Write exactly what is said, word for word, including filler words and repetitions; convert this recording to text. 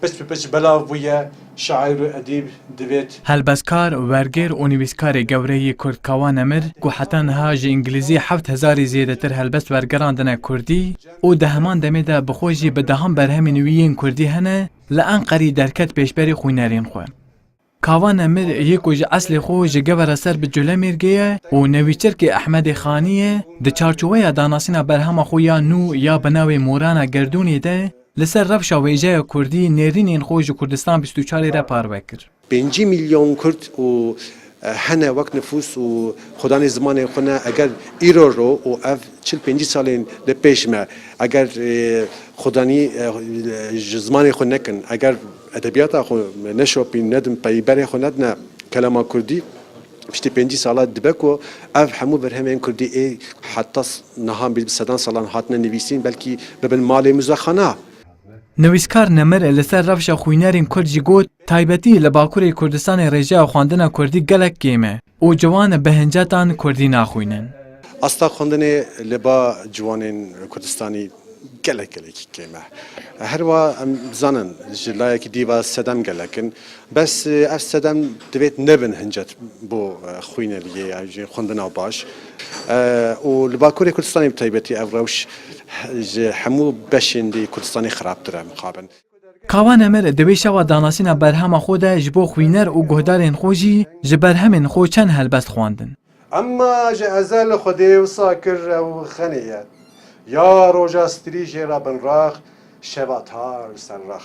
Piç bi piç belav bûye, şaîr û edîb divêt. Helbestkar, wergêr û nivîskarê gewre yê Kurd Kawa Nemir, ku heta niha ji Îngilîzî heft hezarî zêdetir helbest wergerandine Kurdî û di heman demê de bi xwe jî bi dehan berhemên wî yên Kurdî hene, li Enqerî derket pêşberî xwînerên xwe. Kawa Nemir yê ku ji eslê xwe ji Gewera ser bi Culemêrgê ye û nivîskarkê Ehmedê Xanî ye, di çarçoveya danasîna berhema xwe ya nû ya bi navê Morana Gerdûnê de li ser rewşa wêjeya Kurdî nêrînên xwe ji Kurdistan bîst û çarê re parve kir. Pêncî milyon Kurd û e, hene wek nifûs û xwedanê zimanê xwe ne, eger îro ro û ev çil pêncî salên li pêş me, eger e, xwedanî e, ji zimanê xwe nekin, eger edebiyata xwe neşopîn, nedin peyberê xwe nedine kelama kurdî, piştî pêncî sala dibe ku ev hemû berhemên kurdî ê heta s- niha bi sedan salan hatine nivîsîn, belkî bibin malê muzexana. Nivîskar Nemir li ser rewşa xwînerên Kurd jî got, taybetî li Bakurê Kurdistanê rêjeya xwendina Kurdî gelek kêm e û ciwan bi hincetan Kurdî naxwînin. Asta xwendinê li ba ciwanên Kurdistanî gelek gelekî kêm e. Her wa em zanin ji layekî dî ve sedem gelek in. Bes ev sedem divêt nebin hincet bo xwîneriyê ya jî xwendina baş. Û li Bakurê Kurdistanê bi taybetî ev rewş ji hemû beşên dî Kurdistanê xirabtir e mixabin. Kawa Nemir di wê şewa danasîna berhema xwe de ji bo xwîner û guhdarên xwe jî ji berhemên xwe çend helbest xwendin. Emma ji ezel Xwedê wisa kir ew xenê ye. Ya roja strî jê re bin rax, şeva tar li ser rex.